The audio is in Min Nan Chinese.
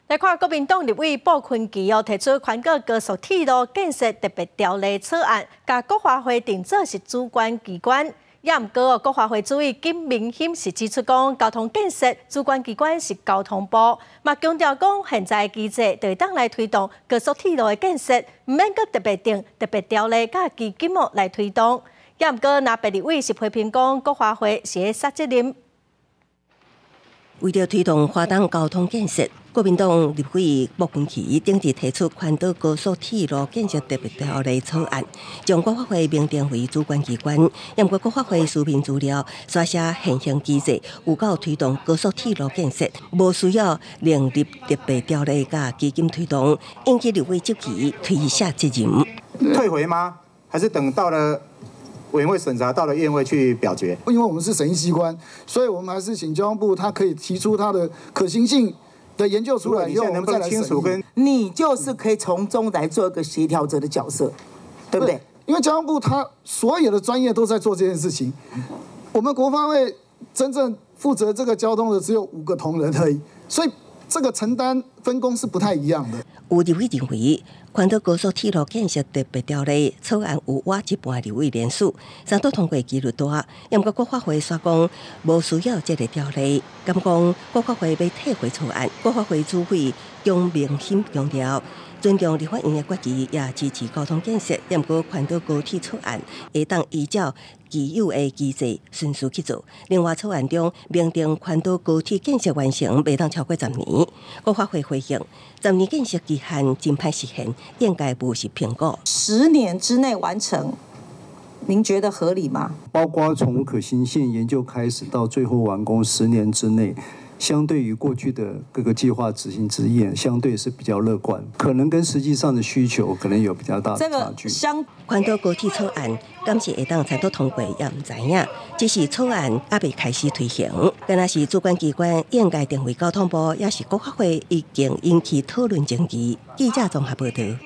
來看國民黨立委傅崐萁哦，提出環島高速鐵路建設特別條例草案，共國發會定做是主管機關。也毋過哦，國發會主委金明欣是指出講，交通建設主管機關是交通部，嘛強調講現在機制就會當來推動高速鐵路的建設，毋免閣特別定特別條例佮基金哦來推動。也毋過，藍白立委是批評講國發會是咧卸責任。為著推動花東交通建設，國民黨立委傅崐萁頂日提出環島高速鐵路建設特別條例草案，將國發會明定為主管機關。毋過國發會書面資料，煞寫現行機制有夠推動高速鐵路建設，無需要另立特別條例佮基金推動，引起立委質疑推卸責任。退回嗎？還是等到了委員會審查到了院會去表決？因為我們是審議機關，所以我們還是請交通部，他可以提出他的可行性的研究出來，以後我們再來審議。你就是可以從中來做一個協調者的角色，對不對？因為交通部他所有的專業都在做這件事情，我們國發會真正負責這個交通的只有五個同仁而已，所以這個承擔分工是不太一樣的。有立委認為，環島高速鐵路建設特別條例草案有倚一半立委聯署，三讀通過幾率大。毋過國發會煞講無需要這个條例，敢講國發會欲退回草案。國發會主委姜明欣強調，尊重立法院的決議，也支持交通建設。毋過環島高鐵草案會當依照既有的機制順序去做。另外，草案中明定環島高鐵建設完成袂當超過十年。國發會回應，十年建設期限真歹實現，應該無是評估。 10年之內完成，您覺得合理嗎？包括從可行性研究開始到最後完工十年之內，相對於過去的各個計劃執行經驗，相對是比較樂觀，可能跟實際上的需求可能有比較大的差距。環島高鐵草案，敢是會當三讀通過，也毋知影。只是草案猶未開始推行，敢若是主管機關應該定為交通部，抑是國發會已經引起討論爭議。記者綜合報道。